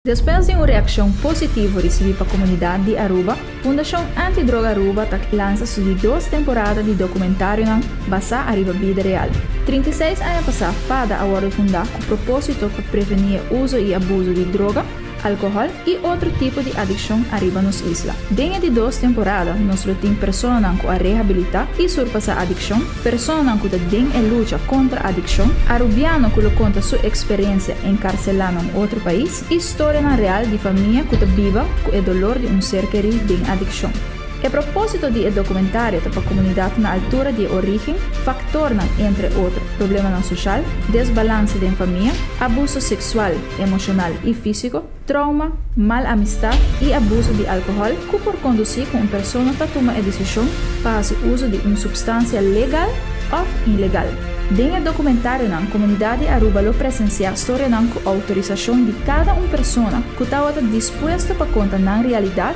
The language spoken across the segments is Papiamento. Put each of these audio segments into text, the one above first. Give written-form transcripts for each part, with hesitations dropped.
Despues di un reaccion positivo ricibi pa comunidad di Aruba, Fundacion Anti Droga Aruba ta lansa su di dos temporada di documentarionan basa ariba bida real. 36 aña pasa fada a wordo funda cu proposito pa preveni e uzo y abuso di droga, alcohol y otro tipo di adiccion ariba nos isla. Den e di dos temporada nos lo tin personanan cu a rehabilita y surpasa adiccion, personanan cu ta den e lucha contra adiccion, Arubiano cu lo conta su experiencia encarcela na un otro pais y storianan real di famia cu ta biba cu e dolor di un ser keri den adiccion. E proposito di e documentario ta pa comunidad na altura di e origen, factornan entre otro problemanan social, desbalance den famia, abuso sexual, emocional y fisico, trauma, mal amistad y abuso di alcohol cu por conduci cu un persona ta tuma e decision pa haci uso di un substancia legal of ilegal. Den e documentarionan comunidad di Aruba lo presencia storianan cu autorisacion di cada un persona cu tawata dispuesto pa conta nan realidad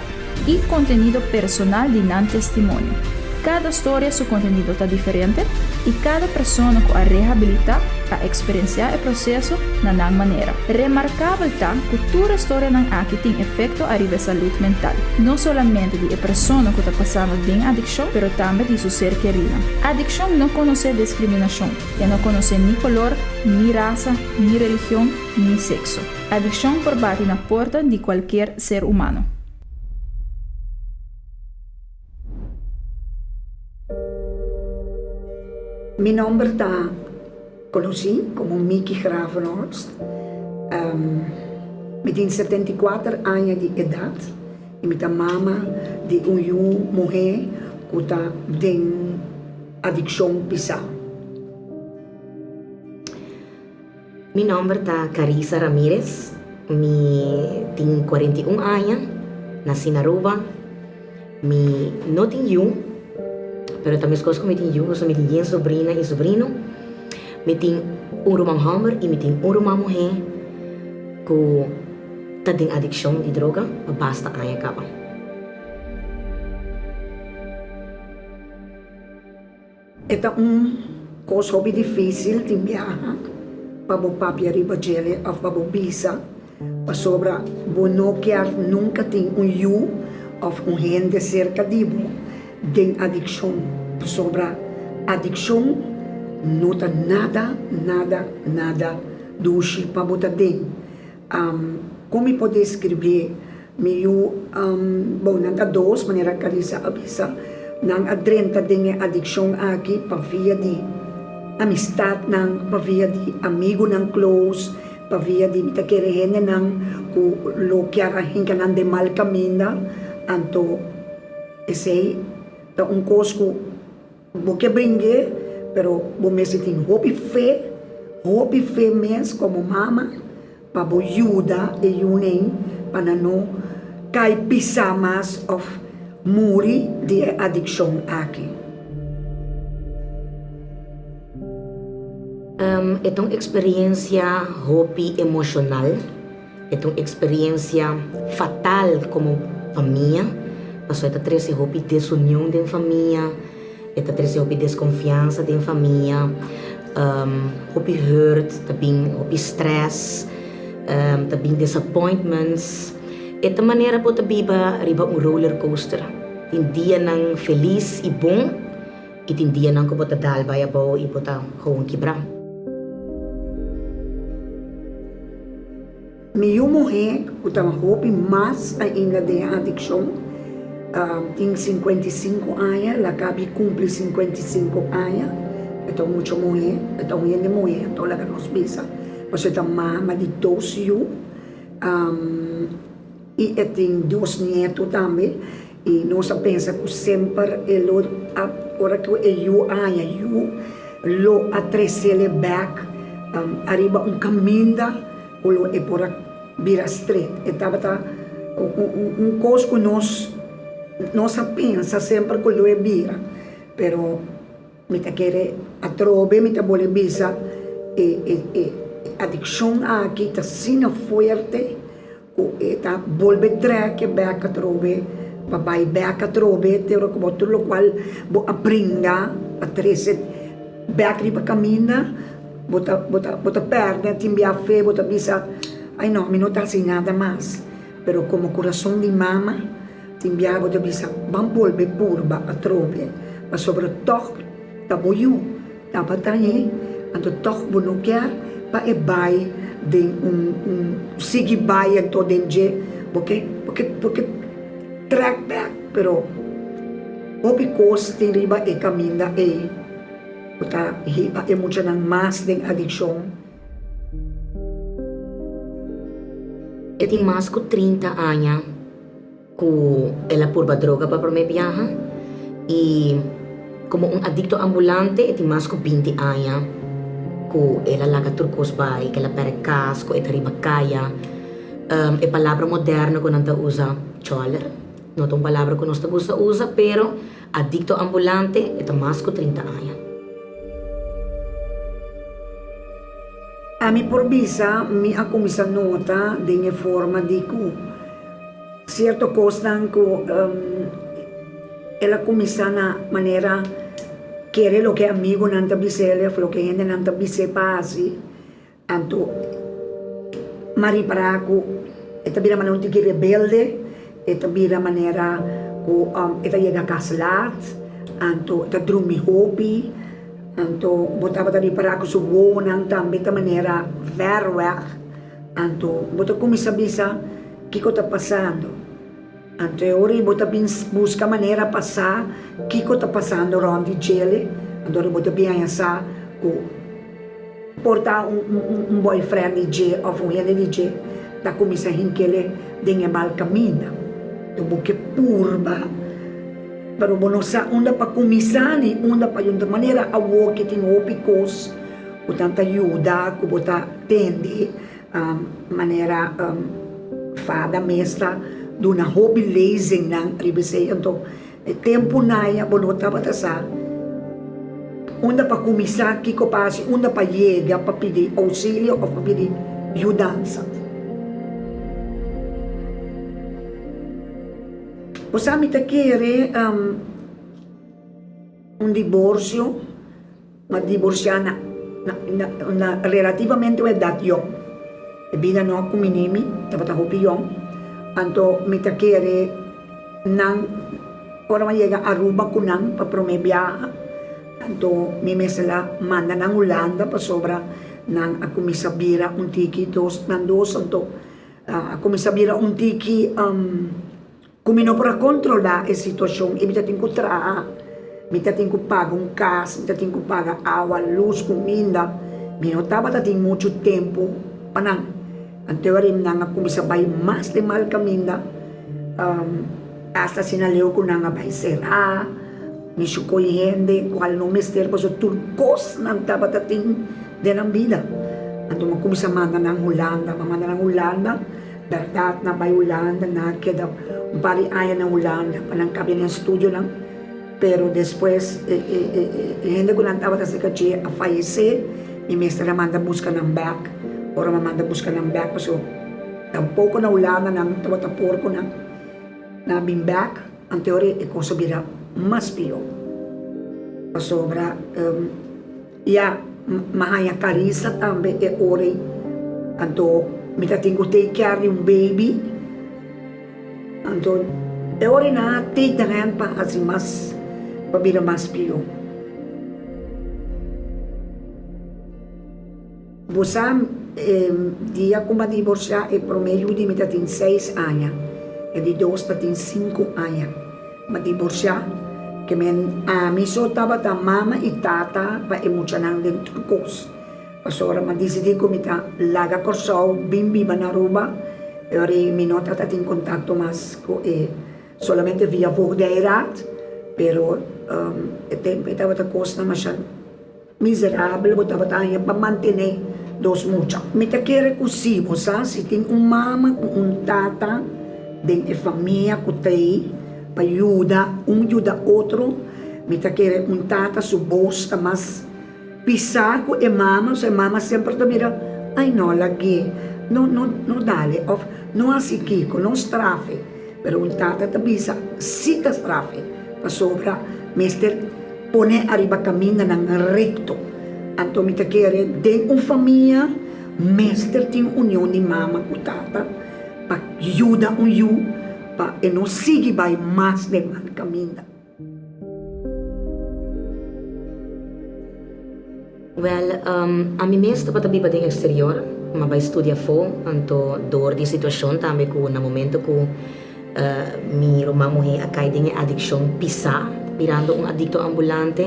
y contenido personal di nan testimonio. Cada storia su contenido ta diferente y cada persona cu a rehabilita a experiencia e proceso na nan manera. Remarcabel ta cu tur e storianan aki tin efecto ariba e salud mental, no solamente di e persona cu ta pasando den adiccion pero tambe di su ser kerinan. Adiccion no conoce discriminacion, e no conoce ni color, ni rasa, ni religion, ni sexo. Adiccion por bati na porta di cualkier ser humano. Mi nomber ta conoci como Miki Gravenhorst. Mi tin 74 aña di edad y mi ta mama di un yu muhe cu ta den adiccion pisa. Mi nòmber ta Carissa Ramirez, mi tin 41 aña, nací na Aruba. Mi no tin yu, pero ta meskos ku mi tin yu pasobra mi tin yen sobrina i sobrino. Mi tin un ruman hòmber i mi tin un ruman muhé ku ta den adikshon di droga pa basta aña kaba. E ta un kos hopi difísil tin biaha pa bo papia riba djele òf pa bo bisa, pasobra bo no kier nunka tin un yu òf un hende serka di bo den adikshon, pasobra adikshon no ta nada, nada, nada dushi pa bo ta den. Kon mi por deskribí mi yu? Bon, nan ta dos, manera Carissa a bisa. Nan a drenta den e adikshon aki pa via di amistatnan, pa via di amigunan close, pa via di mi ta kere hendenan ku lo kier a hinka nan den mal kaminda. Anto esei ta un kos ku. Bo ke bring'é, pero bo mester tin hopi fe, hopi fe mes komo mama pa bo yuda e yunan pa nan no kai pisá mas òf muri di e adikshon aki. E ta un eksperensia hopi emoshonal. E ta un eksperensia fatal komo famia, pasobra e ta trese hopi desunion den famia, e ta trese hopi deskonfiansa den famia, hopi hurt, ta bin hopi stress, ta bin disappointments. E ta manera bo ta biba riba un rollercoaster. Tin dianan felis i bon i tin dianan ku bo ta dal bai abou i bo ta gewoon kibrá. Mi yu muhé ku ta hopi mas ainda den e adikshon tin 55 aña, el a kabi kumpli 55 aña, e ta un mucha muhé, e ta un hende muhé anto laga nos bisa, pasobra e ta mama di dos yu i e tin dos nietu tambe i nos a pensa ku semper e lo a ora ku e yu a haña yu lo a tresele bèk ariba un kaminda ku lo e por a bira stret. E tabata un kos ku nos nos a pensa semper ku lo e bira, pero mi ta kere atrobe mi ta bole bisa e e adikshon aki ta asina fuerte ku e ta bolbe trek e bèk atrobe pa bai bèk atrobe te ora ku bo tur lokual bo a bringa a trese bèk riba kaminda. Bo ta bo ta bo ta pèrdè tin bia fe bo ta bisa. Ai no, mi no ta hasi nada mas. Pero komo kurason di mama, tin biaha bo ta bisa, Ban bolbe purba atrobe, pasobra tòg ta bo yu tabata ahí, anto tòg bo no kier pa e bai den un un sigui bai anto den dje, bo ke bo ke bo ke trèk bèk, pero hopi kos tin riba e kaminda ei ku ta hiba e muchanan mas den adikshon. E tin mas ku 30 aña ku el a purba droga pa promé biaha i komo un adikto ambulante e tin mas ku 20 aña ku el a laga tur kos bai, ku el a pèrdè kas, ku e ta riba kaya. E palabra moderno ku nan ta usa, chòler, no ta un palabra ku nos ta gusta usa, pero adikto ambulante e ta mas ku 30 aña. Ami por bisa mi a cuminsa nota den e forma di cu cierto cosnan cu el a cuminsa na manera kere loke amigonan ta bis'el of loke hendenan ta bis'e pa haci. Anto m'a ripará ku e ta bira manera un tiki rebelde, e ta bira manera ku e ta yega kas lat, anto e ta drumi hopi, anto bo tabata ripará ku su wowonan tambe ta manera ver wèg, anto bo ta kuminsá bisa kiko ta pasando. Anto e ora ei bo ta bin buska manera pa sa kiko ta pasando rònt di djele, anto ora bo ta bin haña sa ku por ta un boyfriend di dje òf un hende di dje ta kuminsá hink'ele den e mal kaminda. Anto bo ke purba, pero bo no sa unda pa kuminsá ni unda pa yunta. Manera awor ke tin hopi kos ku nan ta yuda, ku bo ta tende. Manera fada mes ta duna hopi lezingnan riba esei. Anto e tempu naya bo no tabata sa unda pa kuminsá, kiko pa hasi, unda pa yega pa pidi ousilio òf pa pidi yudansa. Bo sa mi ta kere un diborsio. M'a divorsiá na na relativamente un edat yòn. E bida no a kuminí mi, tabata hopi yòn. Anto mi ta kere nan ora m'a yega Aruba ku nan pa promé biaha, anto mi mester a manda nan Hulanda pasobra nan a kuminsá bira un tiki dos nan dos anto a kuminsá bira un tiki. Ku mi no por a kontrolá e situashon i mi ta tin ku traha, mi ta tin ku paga un kas, mi ta tin ku paga awa, lus, kuminda, mi no tabata tin muchu tempu pa nan. Anto e nan a kuminsá bai mas den mal kaminda, asta asina leu ku nan a bai será, mi sukoi hende kual no mester pasobra tur kos nan tabata tin den nan bida. Anto mi a kuminsá manda nan Hulanda, mi a manda nan Hulanda. Bèrdat nan bai Hulanda, nan a keda un par di aña na Hulanda pa nan kabia nan studionan, pero despues e e hende ku nan tabata serka dje a fayesé, mi mester a manda buska nan bèk. Ora mi a manda buska nan bèk pasobra tampoko na Hulanda nan tabata por ku nan, nan a bin bèk, anto ora e kos a bira mas pió pasobra. Ya, m'a haña Carissa tambe e ora ei. Anto mi ta tin ku take care di un baby. Anto e ora ei nan a take the hand pa hasi mas, pa bira mas pió. Bo sa, e dia ku m'a divorsiá e promé yu di mi ta tin seis aña, e di dos ta tin sinku aña. M'a divorsiá, ke men ami so tabata mama i tata pa e muchanan den tur kos. Pasobra m'a disidí ku mi ta laga Kòrsou bin biba na Aruba, e ora ei mi no tabata tin kontakto mas ku e solamente via voogdijraad, pero e tempu ei tabata kosnan masha. Miserabel bo tabata haña pa mantené dos mucha. Mi ta kere ku si bo sa si tin un mama ku un tata den e famia ku ta ei pa yuda un yuda otro, mi ta kere un tata su bos ta mas pisá ku e mama, so e mama semper ta mira, ai no lag'é, no no no dale òf no hasi kiko, no straf'e, pero un tata ta bisa si ta straf'e pasobra mester. Pone ariba kamindanan rekto. Anto mi ta kere den un famia Mester tin union di mama ku tata pa yuda un yu pa e no sigui bai mas den mal kaminda. Wèl, ami mes tabata biba den eksterior, m'a bai studia afó, anto dor di situashon tambe ku na momento ku mi ruman muhé a kai den e adikshon pisá, birando un adikto ambulante,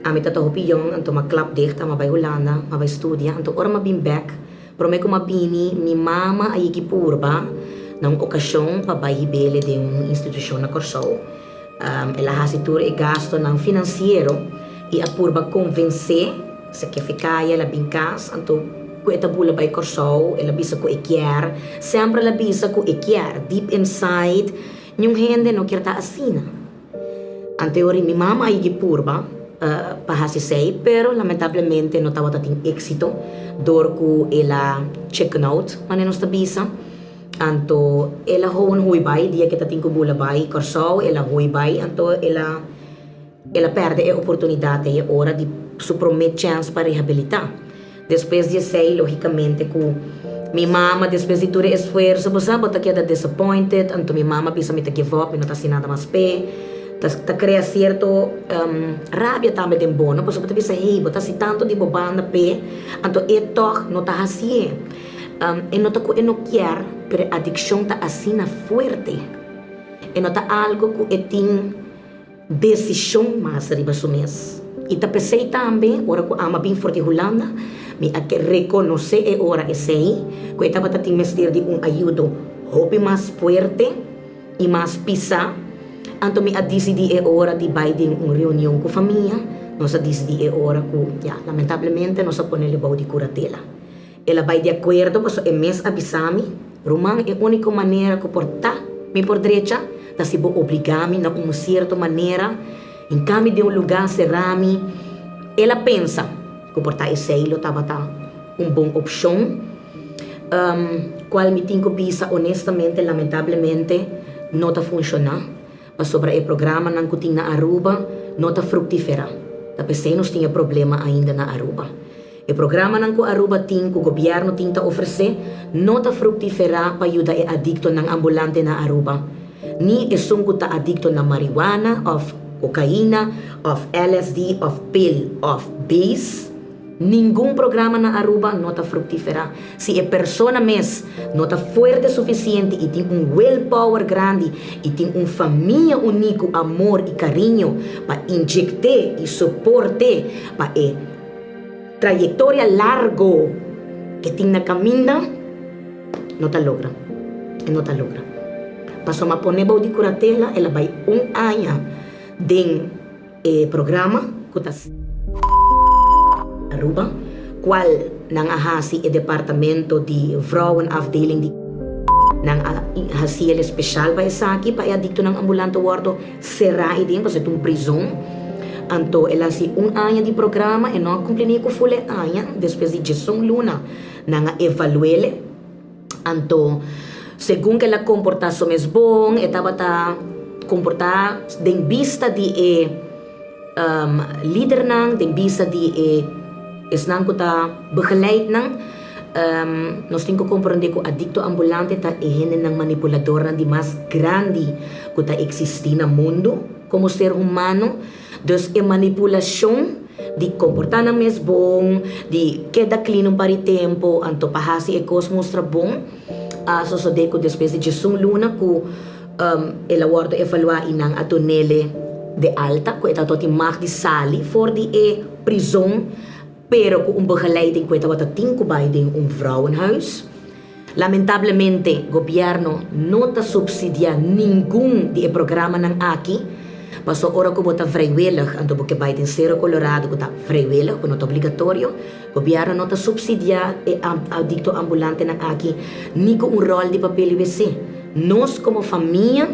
ami tata hopi yòn, anto m'a klap dicht, m'a bai Hulanda, m'a bai studia, anto ora m'a bin bèk, promé ku m'a bini, mi mama a yegi purba na un okashon pa bai hib'é den un institushon na Kòrsou. El a hasi tur e gastonan finansiero i a purba konvensé Sekefikaya, el a bin kas, anto ku e ta bula bai Kòrsou, el a bisa ku e kier, semper el a bisa ku e kier, deep inside niun hende no kier ta asina. Anto e ora mi mama a yigi purba pa hasi esei, pero lamentablemente no tabata tin éksito dor ku el a chicken out, manera nos ta bisa. Anto el a hoon hui bai, dia ke ta tin ku bula bai Kòrsou, el a hui bai, anto el a el a pèrdè e oportunidat ei e ora di su promé chèns pa rehabilitá. Despues di esei, lógikamente ku mi mama despues di tur e esfuerso, bo sa, bo ta keda disappointed, anto mi mama bisa mi ta give up, mi no ta hasi nada mas p'e. Ta ta krea sierto rabia tambe den bo, no? Pasobra bo ta bisa, hey, bo ta hasi tantu di bo banda p'e, anto e tòg no ta hasié. E no ta ku e no kier, pero e adikshon ta asina fuerte. E no ta algu ku e tin desishon mas riba su mes. I ta p'esei tambe ora ku Ama bin for di Hulanda, mi a ke rekonosé e ora esei ku e tabata tin mester di un ayudo hopi mas fuerte i mas pisá. Anto mi a disidí e ora di bai den un reunion ku famia. Nos a disidí e ora ku, ya, lamentablemente nos a ponele bou di kuratela. El a bai di akuerdo pasobra e mes a bisa mi, Ruman, e úniko manera ku por ta mi por drecha ta si bo obligá mi na un sierto manera, hinká mi den un lugá, será mi. El a pensa ku por ta esei lo tabata un bon opshon, kual mi tin ku bisa honestamente, lamentablemente no ta funshoná pasobra e programanan ku tin na Aruba no ta fruktiferá. Ta p'esei nos tin e problema ainda na Aruba. E programanan ku Aruba tin, ku gobièrnu tin ta ofresé, no ta fruktiferá pa yuda e adiktonan ambulante na Aruba. Ni esun ku ta adikto na mariwana òf kokaina òf LSD òf pil òf base. Ningun programa na Aruba no ta fruktiferá si e persona mes no ta fuerte sufisiente i tin un willpower grandi i tin un famia uní ku amor i kariño pa injekt'é i soport'é pa e Trayectoria largo ke tin na caminda no ta logra, e no ta logra. Pasobra a pone bou di curatela, el a bay un aña den e programa cu ta Aruba, cual nan a haci e departamento di vrouwenafdeling di nan a haci el especial pa esaki, pa e adictonan ambulante wordo Será ei den pasobra ta un prizon. Anto el a hasi un aña di programa, e no a kumpli ni ku ful e aña. Despues di diesun luna nan a evalu'el. Anto segun ku el a komportá su mes bon, e tabata komportá den bista di e lidernan, den bista di e esnan ku ta begeleid nan. Nos tin ku komprondé ku adikto ambulante ta e hendenan manipuladornan di mas grandi ku ta eksistí na mundu komo ser humano. Dus e manipulashon di komportá nan mes bon, di keda klin un par di tempu, anto pa hasi e kos mustra bon, a sosodé ku despues di djesun luna ku el a wòrdu evaluá i nan a dun'é de alta, ku e tabata tin mag di sali for di e prizon. Pero ku un begeleiding ku e tabata tin ku bai den un vrouwenhuis. Lamentablemente gobièrnu no ta supsidiá ningun di e programanan aki, paso ora ku bo ta vrijwillig anto bo ke bai den Cerro Colorado ku ta vrijwillig, ku no ta obligatorio, gobièrnu no ta supsidiá e adikto ambulantenan aki ni ku un ròl di papel i wc. Nos komo famia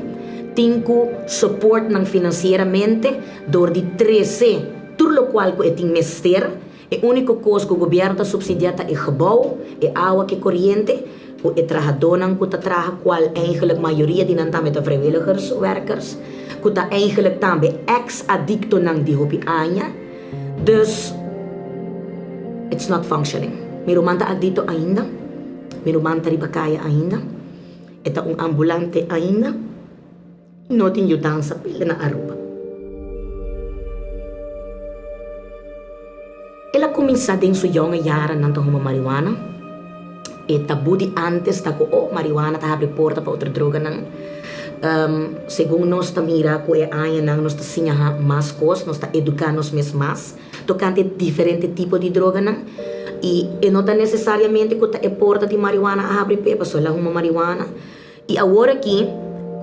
tin ku support nan finansieramente dor di trese Tur lokual ku e tin mester, e úniko kos ku gobièrnu ta supsidiá ta e gebou, e awa ku e koriente, ku e trahadónan ku ta traha kual eigenlik mayoria di nan tambe ta vrijwilligerswerkers, ku ta eigenlik tambe eks-adiktonan di hopi aña. Dus, it's not functioning. Mi ruman ta adicto ainda, mi ruman ta riba caya ainda, e ta un ambulante ainda y no tin yudansa p'e na Aruba. El a cuminsa den su yonge yarannan ta huma marihuana. E tabu di antes ta cu oh marihuana ta habri porta pa otro droganan. Segun nos ta mira cu e añanan nos ta siña mas cos, nos ta educa nos mes mas tocante diferente tipo di droganan y e no ta necesariamente cu ta e porta di marihuana a habri p'e pasobra el a huma marihuana. Y awor aki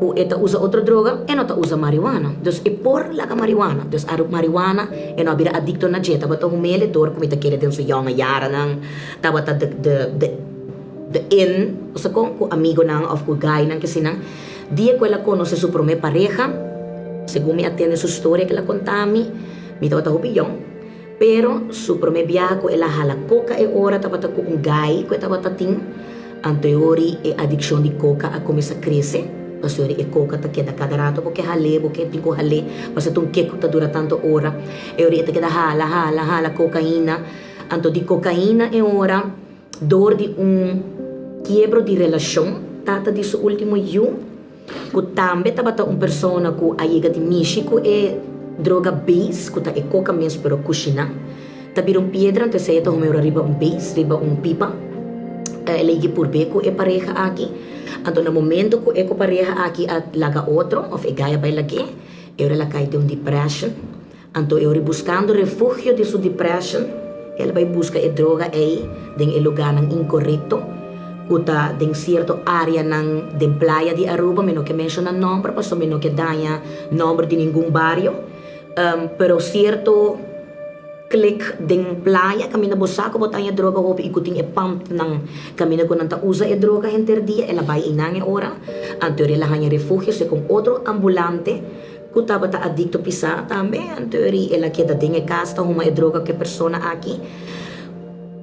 cu e ta usa otro droga, e no ta usa marihuana. Dus e por laga marihuana. Dus a marihuana e no a bira adicto na dje. Tabata humele dor cu mi ta kere den su yonge yaranan. Tabata de de de de in, osea con, cu amigonan of cu guynan kesinan. Dia cu el a conoce su prome pareha, segun mi a tende su storia cu el a conta mi, mi tabata hopi yong. Pero su prome biaha cu el a hala coca e ora tabata cu un guy cu e tabata tin. Anto e ori e adiccion di coca a cuminsa crece, pasobra e coca ta keda cada rato bo ke hal'e, bo ke tin cu hal'e, pasobra ta un kek cu ta dura tanto ora. E ori e ta keda hala, hala, hala cocaina. Anto di cocaina e ora door di un kiebro di relacion, tata di su ultimo yu, ku tambe tabata un persona ku a yega di mishi ku e droga base, ku ta e koka mes pero kushiná, ta bira un piedra, anto esei e ta home ora riba un base, riba un pipa. El a yega purb'é ku e pareha aki, anto na momento ku e ku pareha aki a laga otro, òf e gai a bai lag'é, e ora el a kai den un depression, anto e ora buskando refugio di su depression, el a bai buska e droga ei den e lugánan inkorekto, ku ta den sierto áreanan den playa di Aruba, mi no ke menshoná nòmber pasobra mi no ke daña nòmber di ningun bario, pero sierto klik den playa kaminda bo sa ku bo ta haña droga hopi i ku tin e pumpnan kaminda ku nan ta usa e droga henter dia, el a bai einan e ora, anto el a haña refugio segun otro ambulante. Ku tabata adikto pisá tambe, anto eri el a keda den e kas ta huma e droga ku e persona aki.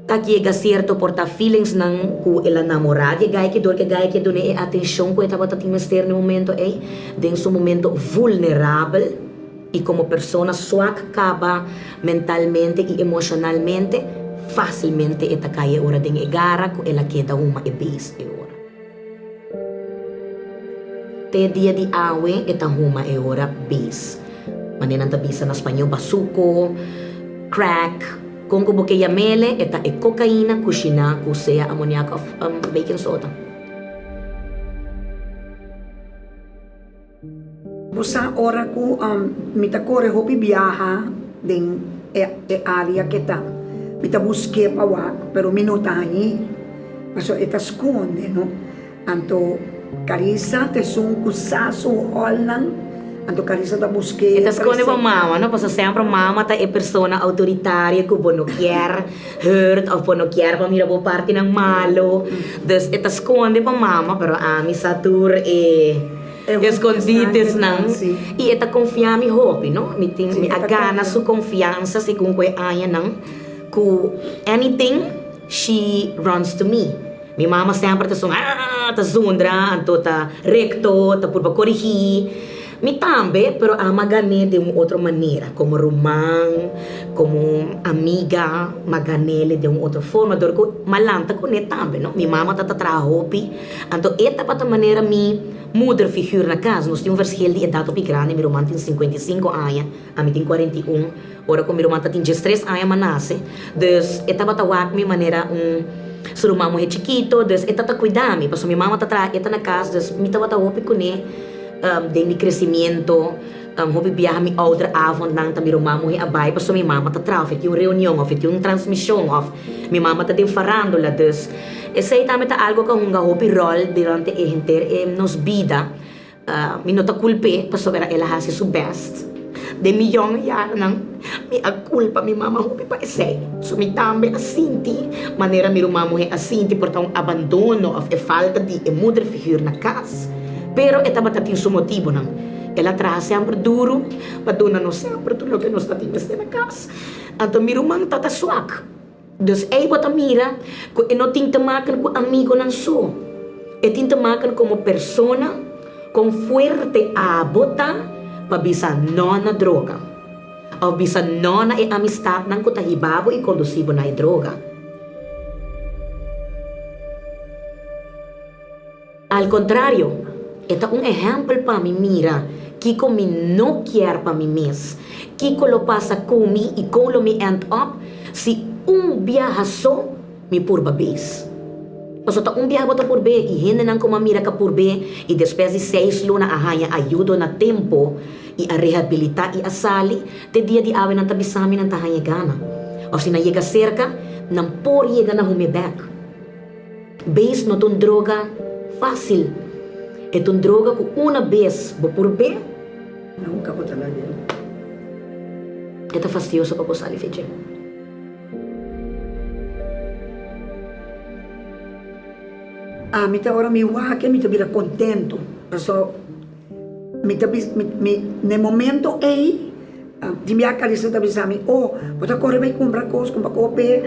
Ta yega sierto por ta feelingsnan ku el a namorá di e gai ki dor ku e gai ki a dun'é e atenshon ku e tabata tin mester na e momento ei, den su momento vulnerabel i komo persona swak kaba mentalmente i emoshonalmente, fásilmente e ta kai e ora den e gara ku el a keda huma e beis e ora. Te dia di awe e ta huma e ora bis. Manera nan ta bisa na spañó basuco, crack, kon ku bo ke yam'ele e ta e kokaina kushiná ku sea amoniak òf baking soda. Bo sa ora ku mi ta kore hopi biaha den e área ke ta, mi ta busk'é pa wak, pero mi no ta hañ'é, pasobra e ta skonde, no. Anto Carissa ta esun ku sa su hòlnan, anto Carissa ta busk'é. E ta skonde pa mama, no, pasobra semper mama ta e persona outoritario ku bo no kier hurt òf bo no kier pa mira bo partinan malo. Dus e ta skonde pa mama, pero ami sa tur e. Esconditesnan y e ta confia mi hopi no mi tin mi a gana su confiansa segun cu e añanan cu anything she runs to me mi mama semper ta son aah ta zundra anto ta recto ta purba corigi mi tambe pero ama gane den un otro manera como ruman como amiga ma ganele den un otro forma dor cu ma lanta cune tambe no mi mama ta ta traha hopi. Anto e tabata manera mi moederfiguur na cas. Nos tin un verschil di edad hopi grandi, mi ruman tin 55 aña, ami tin 41. Ora cu mi ruman ta tin diestres aña m'a nace. Dus e tabata wak mi manera un su ruman muhe chikito, dus e tata cuida mi, pasobra mi mama ta traha, e ta na cas, dus mi tabata hopi cune den mi crecimiento. Hopi biaha mi ouderavondnan ta mi ruman muhe a bai pasobra mi mama ta traha of e tin un reunion of e tin un transmision of mi mama ta den farandola. Dus esei tambe ta algo ku a hunga hopi ròl durante e henter e nos bida. Mi no ta kulp'é pasobra el a hasi su bèst. Den mi yòn yaranan mi a kulpa mi mama hopi pa esei. So mi tambe a sinti manera mi ruman muhe a sinti por ta un abandono of e falta di e moederfiguur na kas. Pero e tabata tin su motibunan. El a traha semper duru pa duna nos semper tur loke nos ta tin mester na kas. Anto mi ruman ta ta swak. Dus ei bo ta mira ku e no tin te maken ku amigonan so. E tin te maken komo persona kon fuerte abo ta pa bisa no na droga. Òf bisa no na e amistatnan ku ta hiba bo i kondusí bo na e droga. Al contrario, e ta un ehempel pa mi mira kico mi no kier pa mi mes, kico lo pasa cu mi y con lo mi end up si un biaha so mi purba bes. Pasobra ta un biaha bo ta purb'é y hendenan cu mi a mira ca purb'é y despues di seis luna a haña ayudo na tempo y a rehabilita y a sali, te dia di awe nan ta bisa mi nan ta haña gana. Of si nan yega cerca, nan por yega na hume bek. Bes no ta un droga fácil. E ta un droga ku una bes bo por be. Nunka bo ta laga e. E ta fastioso pa bo sali fe dje. Ami ta ora mi wak mi ta bira kontentu paso mi ta bisa mi mi na e momento ei di mi a Carissa ta bisa mi oh bo ta kore bai kumpra kos kumpra kope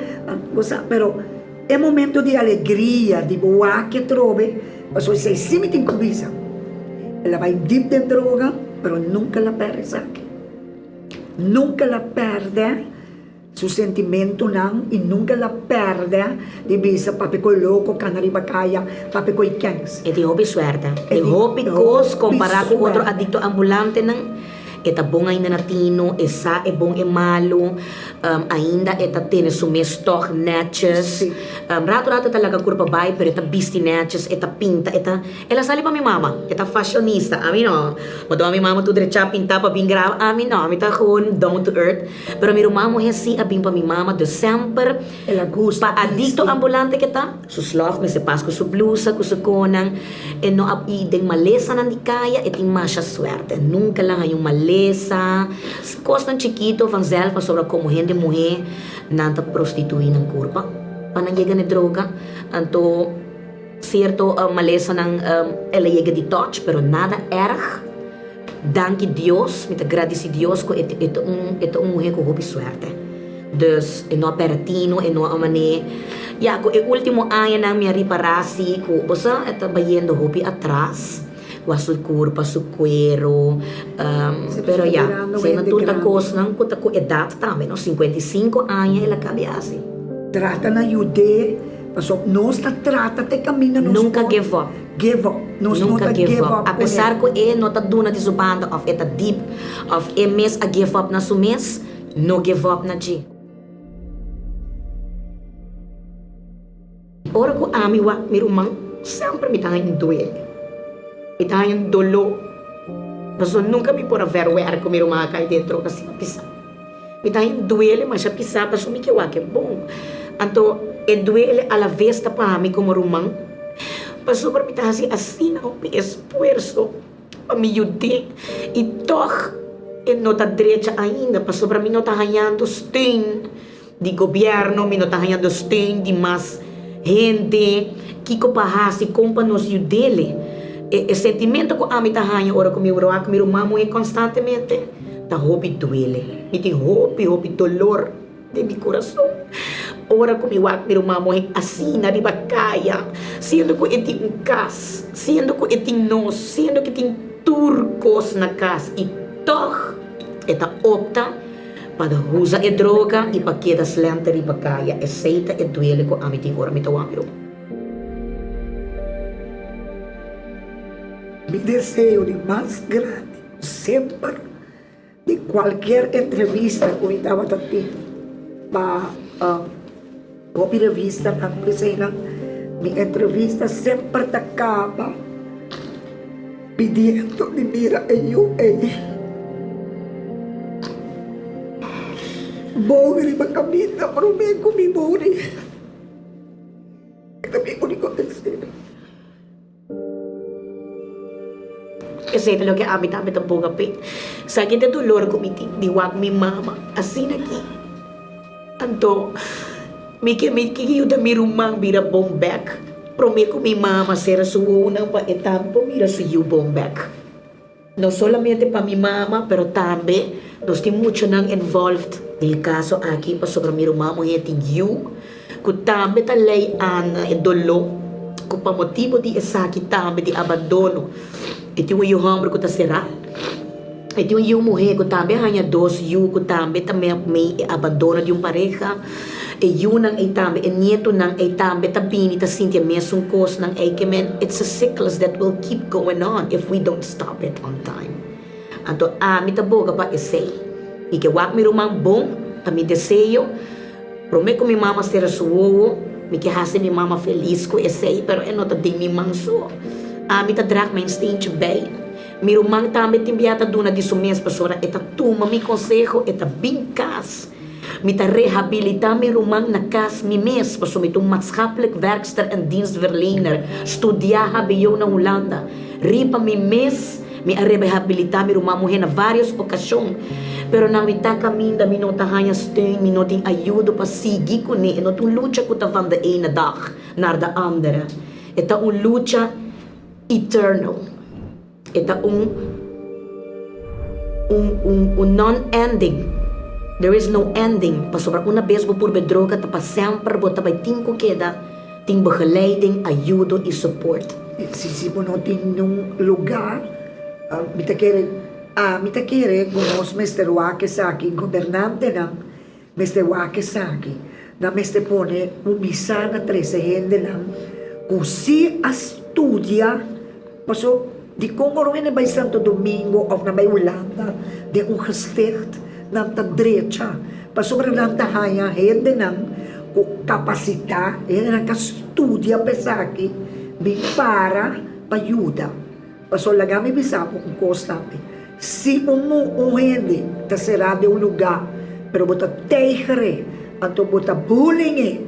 bo sa pero E momento di alegria di bo wak atrobe, pasobra esei si mi tin ku bisa. El a bai dip den droga, pero nunka el a pèrdè esaki. Nunka el a pèrdè su sentimentunan i nunka el a pèrdè di bisa papia ku e loko kana riba kaya, papia ku e kèns. E tin hopi suerte. E tin hopi kos kompará ku otro adikto ambulantenan. E ta bon ainda na tino, e sa e bon e malu, ainda e ta tene su mes tòg nètjes. Ratu ratu e ta laga kurpa bai, pero e ta bisti nètjes, e ta pinta, e ta, el a sali pa mi mama, e ta fashionista, ami no. Bo ta wak mi mama tur drechá pintá pa bin graba, ami no, ami ta gewoon down to earth. Pero mi ruman muhé sí a bin pa mi mama, dus semper pa adikto ambulante ke ta, su slòf mester pas ku su blusa, ku su konan. E no a i den malesanan di kaya e tin masha suerte. Nunka el a haña un malesa. Kosnan chikito vanzelf pasobra komo hende muhé nan ta prostituí nan kurpa pa nan yega na e droga. Anto sierto malesanan el a yega di touch pero nada erg. Danki Dios, mi ta gradisi Dios ku e ta un e ta un muhé ku hopi suerte. Dus e no a pèrdè tino, e no a man'é. Ya ku e último añanan mi a ripará si ku bo sa e ta bayendo hopi atras ku su kurpa, su kuero, pero ya, esei nan tur ta kosnan ku ta ku edat tambe no, 55 aña el a kabia hasi. Trata na yud'é, pasobra nos ta trata te kaminda nos por. Nunka give up. Give up. Nos no Nunka ta give give up. up A ku pesar e. ku e no ta duna di su banda of e ta deep of e mes a give up na su mes, no give up na dje. Ora ku ami wak mi ruman, semper mi ta haña un duele. Mi ta haña un doló. Pasobra nunka mi por a verwer ku mi ruman a kai den droga asina pisá. Mi ta haña un duele masha pisá pasobra mi ke wak e bon. Anto e duele alaves ta pa mi komo ruman pasobra mi ta hasi asina hopi esfuerso pa mi yud'é i tòg e no ta drecha ainda pasobra mi no ta hañando steun di gobièrnu, mi no ta hañando steun di mas hende. Kiko pa hasi, kon pa nos yud'é? E sentimentu ku ami ta haña ora ku mi wak mi ruman muhé konstantemente ta hopi duele. Mi tin hopi, hopi dolor den mi kurason ora ku mi wak mi ruman muhé asina riba kaya, siendo ku e tin un kas, siendo ku e tin nos, siendo ku e tin tur kos na kas i tòg e ta opta pa usa e droga i pa keda slenter riba kaya. Esei ta e duele ku ami tin ora mi ta wak mi ruman. Mi deseo di mas grandi semper di cualkier entrevista cu mi tabata tin pa hopi revistanan cu eseinan, mi entrevista semper ta caba pidiendo di mira e yu ei bon riba caminda prome cu mi muri. E ta mi único deseo. Esei ta loke ami tambe ta boga p'e. Sa ki ta e dolor ku mi tin di wak mi mama asina aki. Anto mi ke mi ke yuda mi ruman bira bon bèk promé ku mi mama sera su wowonan pa e tambe por mira su yu bon bèk. No solamente pa mi mama pero tambe nos tin muchanan involved den e caso aki pasobra mi ruman muher tin yu cu tambe ta ley aan e dolo cu pa motibo di esaki tambe di abandono e tin un yu homber cu ta cera e tin un yu muher cu tambe a haya dos yu cu tambe ta mei e abandono di un pareha. E yunan ei tambe, e nietonan ei tambe ta bini ta sinti e mesun kosnan ei ke men it's a cyclus that will keep going on if we don't stop it on time. Anto ami ta boga pa esei. Mi ke wak mi ruman bon, ta mi deseo. Prome ku mi mama sera su wowo, mi ke hasi mi mama felis ku esei, pero e no ta den mi man so. Ami ta drag mijn steentje bij. Mi ruman tambe tin bia ta duna di su mes pasobra e ta tuma mi konseho, e ta bin kas. Mi ta rehabilitá mi ruman na kas mi mes pasobra mi ta un maatschappelijk werkster en dienstverlener, studiá hbo na Hulanda. Riba mi mes mi a rehabilitá mi ruman muhé na vários okashon, pero na mitá kaminda mi no ta haña steun, mi no tin ayudo pa sigui kuné. E no ta un lucha ku ta van de ene dag naar de andere. E ta un lucha eternal. E ta un un un un non-ending. There is no ending, pasobra una bes bo purba e droga ta pa semper bo ta bai tin ku keda tin begeleiding, ayudo i support. Si si bo no tin niun lugar, mi ta kere ami ta kere ku nos mester wak esaki, gobernantenan mester wak esaki, nan mester pone kuminsá na trese hendenan ku si a studia. Paso, dikon ora un hende bai Santo Domingo òf nan bai Hulanda den un gesticht, nan ta drecha? Pasobra nan ta haña hendenan ku kapasitá, hendenan ku a studia pa esaki, bin para pa yuda. Paso, laga mi bisa bo un kos tambe, si un un hende ta será den un lugá, pero bo ta teiger'é, anto bo ta bullying'é,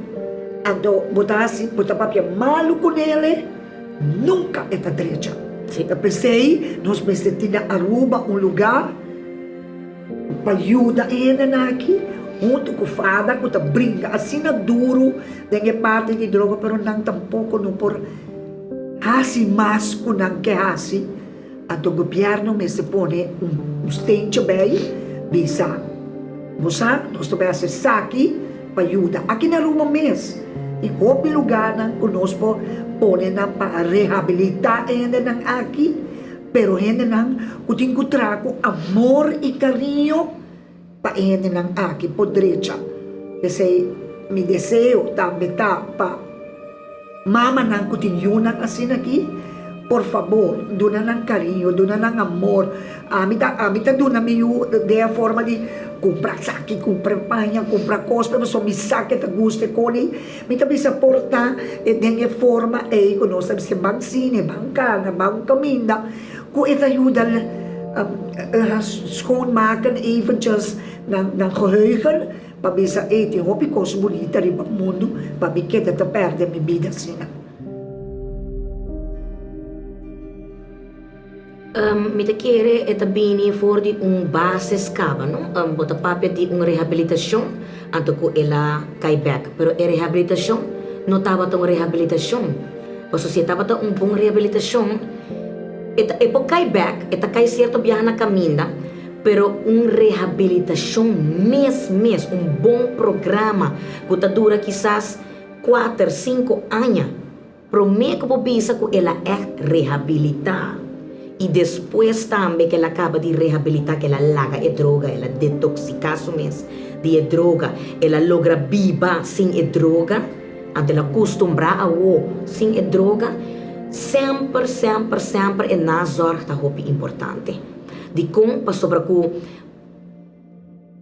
anto bo ta hasi, bo ta papia malu kunele, Nunca e ta drecha. Ta p'esey nos mester tin na Aruba un lugar pa yuda e hendenan aki hunto cu fada cu ta bringa asina duro den e parti di droga pero nan tampoco no por haci mas cu nan ke haci. Anto gobierno mester pone un steentje bij bisa bo sa nos ta bay haci esaki pa yuda. Aki na Aruba mes tin hopi lugarnan cu nos por pone nan pa rehabilita e hendenan aki, pero hendenan cu tin cu traha cu amor y cariño pa e hendenan aki por drecha. P'esey mi deseo tambe ta pa. Mamanan ku tin yunan asina aki, por fabor, duna nan kariño, duna nan amor. Ami ta, ami ta duna mi yu den e forma di kumpra esaki, kumpra e paña, kumpra kos, pero pasobra mi sa ke ta gusta e kos ei. Mi ta bisa por ta den e forma ei ku nos ta bisa ban sine, ban kana, ban kaminda, ku e ta yuda schoonmaken eventjes nan nan geheugen. Pa bisa ey tin hopi kos bunita riba mundu pa mi keda ta perde mi bida asina. Mi ta kere e ta bini for di un basis kaba no. Bo ta papia di un rehabilitashon anto ku el a kai bek pero e rehabilitashon no tabata un rehabilitashon pasobra si e tabata un bon rehabilitashon e ta e por kai bek e ta kai sierto biaha na kaminda. Pero un rehabilitacion mes mes, un bon programa cu ta dura kisas cuater, cinco aña, prome cu bo bisa cu el a echt rehabilita. Y despues tambe cu el a caba di rehabilita, cu el a laga e droga, el a detoxica su mes di e droga, el a logra biba sin e droga, anto el a custumbra awo sin e droga, semper, semper, semper e nazorg ta hopi importante. Dikon? Pasobra ku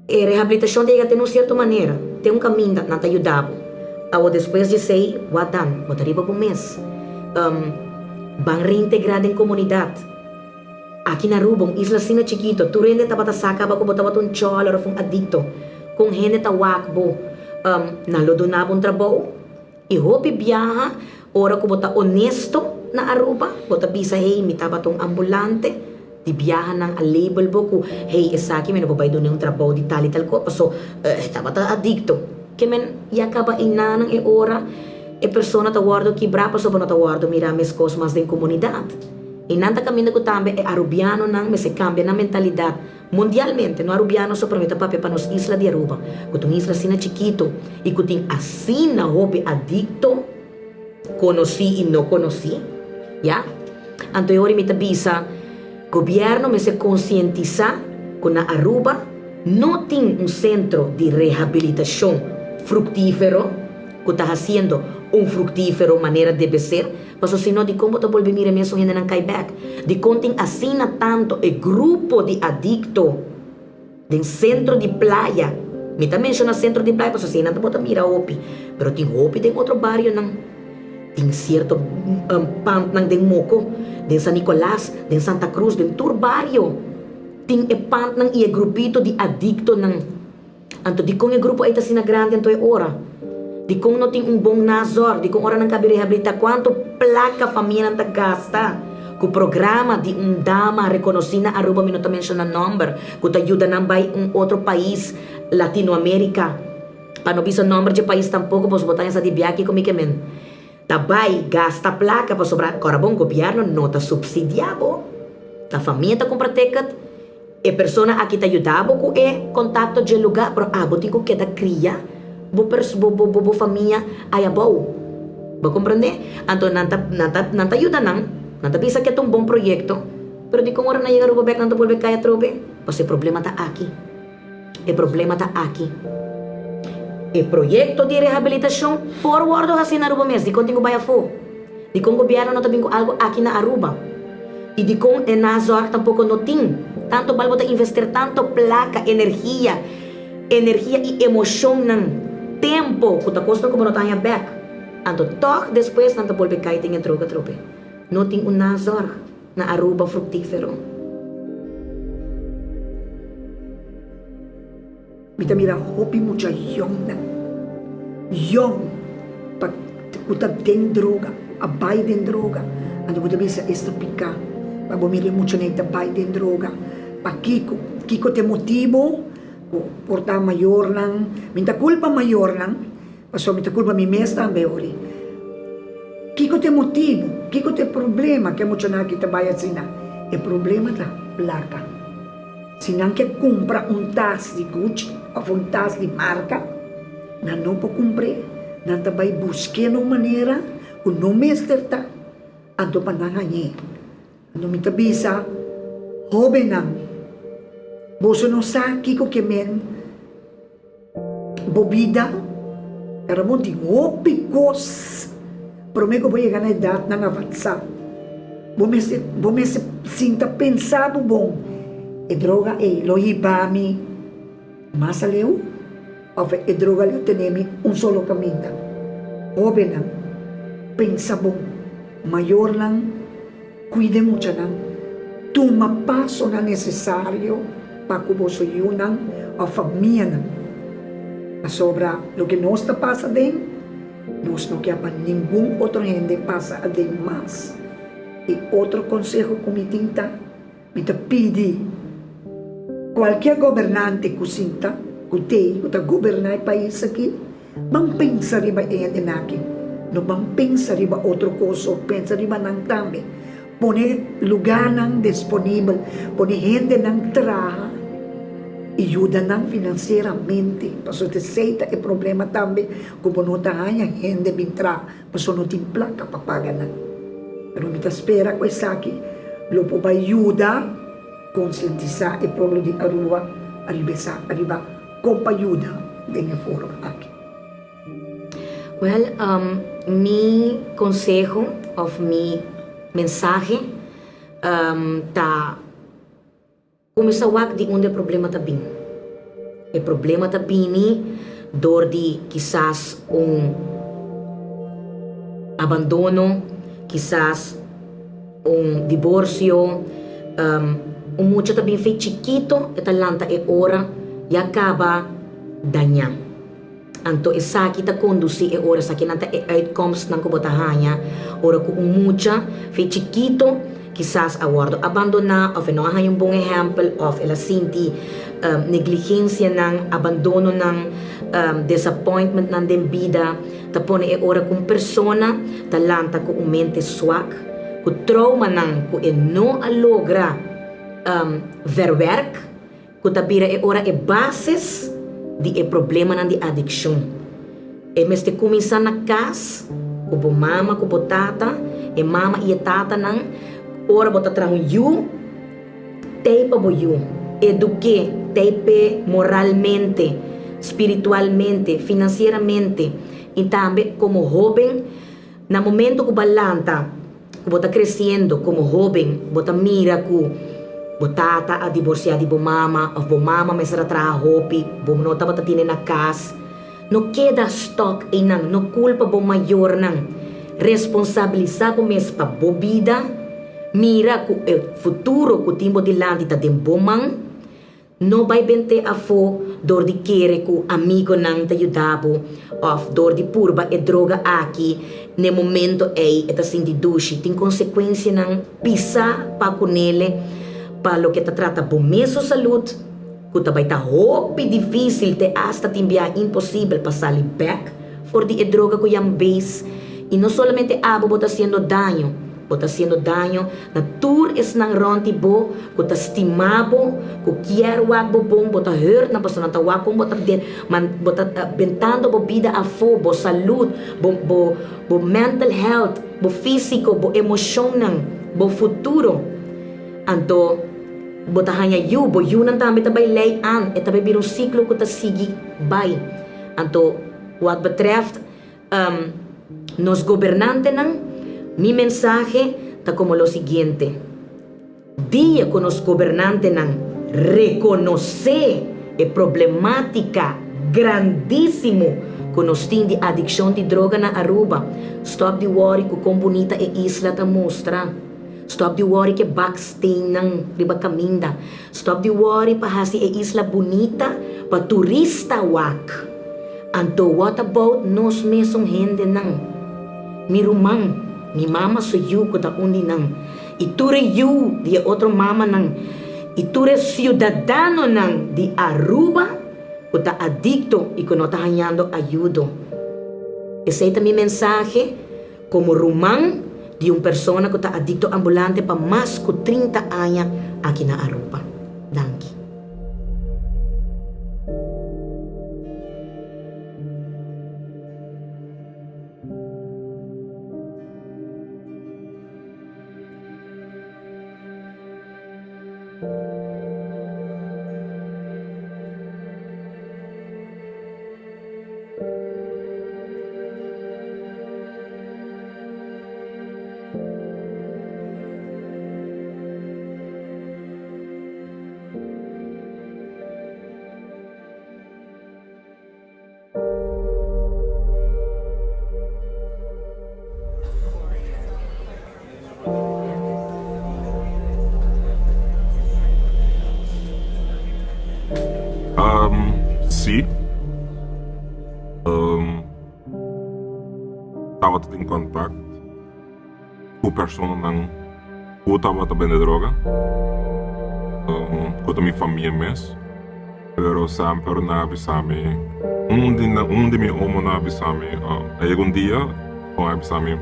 e rehabilitashon ta yega te na un sierto manera, te un kaminda nan ta yuda bo. Awor despues di esei, wak dan? Bo ta riba bo mes. Ban reintegrá den komunidat. Aki na Aruba, un isla asina chikito, tur hende tabata sa kaba ku bo tabata un chòler òf un adikto. Kon hende ta wak bo? Nan lo duna bo un trabou? I hopi biaha ora ku bo ta onesto na Aruba, bo ta bisa hey mi tabata un ambulante, di biaha nan a label bo ku hey esaki mi no por bai duna un trabou di tal i tal ko paso e tabata adikto. Ke men ya kaba einanan e ora e persona ta wòrdu kibrá paso bo no ta wòrdu mirá meskos mas den komunidat. Einan ta kaminda ku tambe e arubianonan mester kambia nan mentalidat. Mundialmente, no Arubiano so pero mi ta papia pa nos isla di Aruba, ku ta un isla asina chikito i ku tin asina hopi adikto, konosí i no konosí, ya. Anto e ora mi ta bisa, gobièrnu mester konsientisá ku na Aruba no tin un sentro di rehabilitashon. fruktífero, ku ta hasiendo un fruktífero manera debe ser, paso si no dikon bo ta bolbe mira e mesun hendenan kai bèk? Dikon tin asina tantu e grupo di adikto den sentro di playa? Mi ta menshoná sentro di playa paso asina nan ta bo ta mira hopi, pero tin hopi den otro barionan. Tin sierto pantnan den Moko, den San Nicolas, den Santa Cruz, den tur bario tin e pantnan i e grupito di adiktonan. Anto dikon e grupo ei ta asina grandi anto e ora? Dikon no tin un bon nazorg? Dikon ora nan kabi rehabilitá? Kuantu plaka famianan ta gasta ku programa di un dama rekonosí na Aruba, mi no ta menshoná nòmber, ku ta yuda nan bai un otro pais Latinoamérika, pa no bisa nòmber dje pais tampoko pasobra bo ta hesa di bia kiko mi ke men. Ta bai gasta plaka pasobra kòrda bon gobièrnu no ta supsidiá bo. Ta famia ta kumpra ticket. E persona aki ta yuda bo ku e kontakto dje lugá, pero abo tin ku keda kria bo pers bo bo bo famia aya abou. Bo komprendé? Anto nan ta nan ta nan ta yuda nan, nan ta bisa ke ta un bon proyekto, pero dikon ora nan yega Aruba bèk nan ta bolbe kai atrobe? Pasobra e problema ta aki. E problema ta aki. E proyekto di rehabilitashon por wòrdu hasi na Aruba mes, dikon tin ku bai afó? Dikon gobièrnu no ta bin ku algu aki na Aruba? I dikon e nazorg tampoko no tin? Tanto bal bo ta invester tanto plaka, energia, energia i emoshonnan, tempo ku ta kosnan ku bo no ta haña bèk. Anto tòg despues nan ta bolbe kai den e droga atrobe. No tin un nazorg na Aruba fruktífero. Mi ta mira hopi mucha yòngnan, yòn pa ku ta den droga, a bai den droga. Anto bo ta bisa es ta piká pa bo mira e muchanan ta bai den droga. Pakiko? Kiko ta e motibu ku por ta mayornan? Mi ta kulpa mayornan, pasobra mi ta kulpa mi mes tambe ori. Kiko ta e motibu? Kiko ta e problema ku e muchanan aki ta bai asina? E problema ta plaka. Si nan ke kumpra un tas di Gucci òf un tas di marka, nan no por kumpr'é. Nan ta bai busk'é na un manera ku no mester ta, anto pa nan hañ'é. Anto mi ta bisa hóbennan, boso no sa kiko ke men bo bida. Ramon tin hopi kos promé ku bo yega na edatnan avansá. Bo mester bo mester sinta pensa bo bon, e droga ei lo hiba mi mas aleu òf e droga lo tene mi un solo kaminda? Hóbennan, pensa bon. Mayornan, Cuida e muchanan. Tuma pasonan necesario pa cu boso yunan of famianan. Pasobra loke nos ta pasa aden, nos no kier pa ningun otro hende pasa aden mas. Y otro conseho cu mi tin ta, mi ta pidi cualkier gobernante cu sinta, cu tey, cu ta goberna e pais aki, Ban pensa riba e hendenan aki. No ban pensa riba otro kos so, pensa riba nan tambe. Pone lugarnan disponibel, pone hendenan traha i yuda nan finansieramente. Pasobra esei ta e problema tambe ku bo no ta haña hende bin traha pasobra no tin plaka pa paga nan. Pero mi ta spera ku esaki lo por bai yuda konsientisá e pueblo di Aruba ariba esa ariba. Kon pa yuda den e forma aki? Wel, mi conseho of mi mensahe ta cuminsa wak di unda e problema ta bin. E problema ta bini door di kisas un abandono, kisas Un diborsio, un mucha ta bin fe chikito e ta lanta e ora ya kaba dañá. Anto esaki ta kondusí e ora, esakinan ta e uitkomstnan ku bo ta haña ora ku un mucha fe chikito kisas a wòrdu abandoná òf e no a haña un bon ehèmpel òf el a sinti negligensianan, abandononan, disappointmentnan den bida. Ta pone e ora ku un persona ta lanta ku un mente swak, ku troumanan ku e no a logra verwerk, ku ta bira e ora e bases di e problemanan di adikshon. E mester kuminsá na kas ku bo mama ku bo tata, e mama i e tatanan, ora bo ta traha un yu, Tei pa bo yu. Eduk'é, tei p'e moralmente. spiritualmente, financieramente y tambe como hoben na momento cu bo a lanta, cu bo ta creciendo como hoben, bo ta mira cu bo tata a divorcia di bo mama of bo mama mester a traha hopi, bo no tabata tene na cas. No keda stuck einan, no culpa bo mayornan. Responsabilisa bo mes pa bo bida, mira cu e futuro cu tin bo dilanti ta den bo man. No bai bent'é afó dor di kere ku amigonan ta yuda bo òf dor di purba e droga aki n'e momento ei e ta sinti dushi. Tin konsekuensianan pisá pa kunele pa loke ta trata bo mesun salud ku ta bai ta hopi difísil te asta tin bia imposibel pa sali bèk for di e droga ku yama base. I no solamente abo bo ta hasiendo daño, bo ta hasiendo daño Na tur esnan rònt di bo ku ta stima bo, ku kier wak bo bon, bo ta hurt nan pasobra nan ta wak kon bo ta den, man bo ta bentando bo bida afó, bo salud, bo bo bo mental health, bo físiko, bo emoshonnan, bo futuro. Anto bo ta haña yu, bo yunan tambe ta bai lei an, e ta bai bira un siklo ku ta sigui bai. Anto wat betreft. Nos gobernantenan, mi mensahe ta como lo siguiente, Dia cu nos gobernantenan reconoce e problematica grandisimo cu nos tin di adiccion di droga na Aruba, stop di worry cu con bunita e isla ta mustra, stop di worry cu e baksteennan riba caminda, Stop di worry pa hasi e isla bunita pa turista wak. Anto what about nos mesun hendenan? Mi ruman, mi mama su yu ku ta un di nan, i tur e yu di e otro mamanan, i tur e siudadanonan di Aruba ku ta adikto i ku no ta hañando ayudo. Esei ta mi mensahe. Komo ruman di un persona ku ta adikto ambulante pa mas ku 30 aña aki na Aruba. Danki. Sí. Tabata tin contact cu personanan cu tabata bende droga, cu ta mi famia mes, pero semper nan a bisa mi, un di nan, un di mi omonan a bisa mi, a yega un dia cu a bisa mi,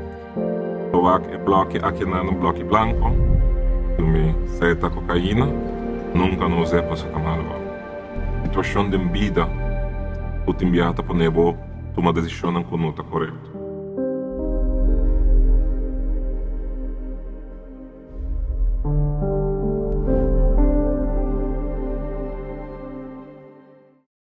Bo wak e bloki akinan, un bloki blanco, cu mi sa ta cocaina, nunca no us'e pasobra ta malo. Situacion den bida cu tin biaha ta pone bo tuma decisionnan cu no ta corecto.